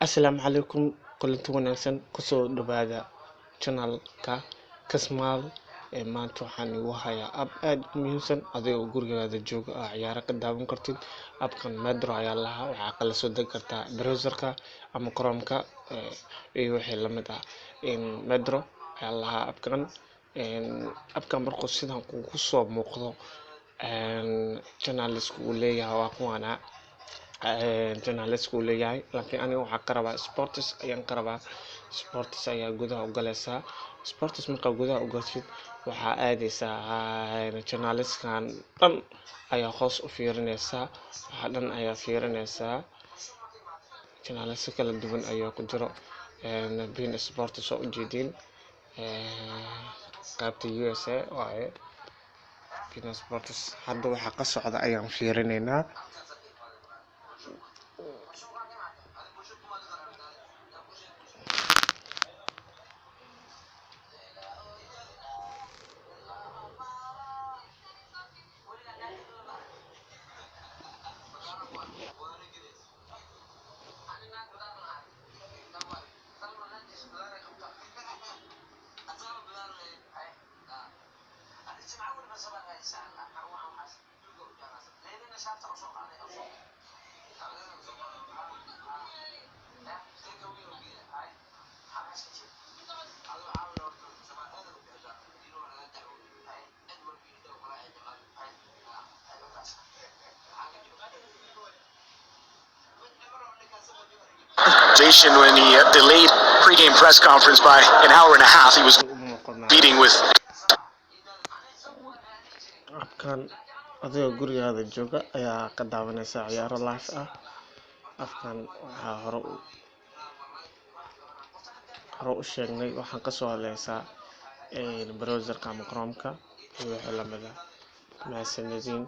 Asalaamu calaykum, kulanti wanaagsan, kusoo dhawaada channelka Kasmaal. Ee maanta waxaan igu hayaa app aad u muhiimsan, adigoo gurigaada jooga aa ciyaaro ka daawan kartid. Appkan Metro ayaa lahaa. Waxaa kala soo degi kartaa browserka ama Chromeka iyo wixii lamid ah. Metro ayaa lahaa appkan. Appkan markuu sidan kugu soo muuqdo, channelska uu leeyahay waa kuwana, channelska uu leeyahay, laakiin aniga waxaa ka rabaa sports ayaan ka rabaa. Sports ayaa gudaha u galaysaa. Sports markaa gudaha u gashid, waxaa aadaysaa channelskan dhan ayaa hoos u fiirinaysaa. Waxa dhan ayaa fiirinaysaa, channelska kala duwan ayaa ku jiro. beIN Sports oo ujeediin, qaybta USA waaye beIN Sports. Hadda waxaa ka socda ayaan fiirinaynaa. When he delayed pregame press conference by an hour and a half, he was u muuqanaa meeting with Appkan adigoo gurigaada jooga ayaa ka daawanaysaa ciyaaro live ah. Appkan waxaa hore u sheegnay, waxaan kasoo hadlaysaa browserka ama Chromeka iyo wixii lamid ah. Mahadsanediin.